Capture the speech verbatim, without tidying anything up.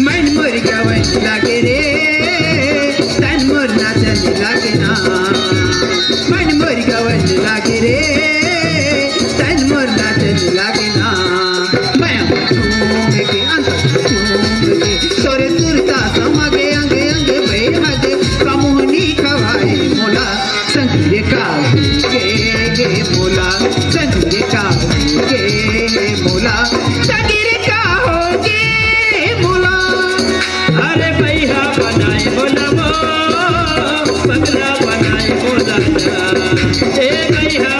मन मोर गवन लागे रे, तन मोर नाचन लागे ना। मन मोर गवन लागे रे, तन मोर नाचन लागे ना। मैं झूम के, अंग झूम के, तोरे सुरता समागे अंग अंग बेहद कमुहनी खवाए मोला। संग रे का होगे हे मोला, संग रे का होगे हे मोला, संग रे का होगे हे मोला। अरे भैया बनाए मोला वो, पगला बनाए मोला, ए भैया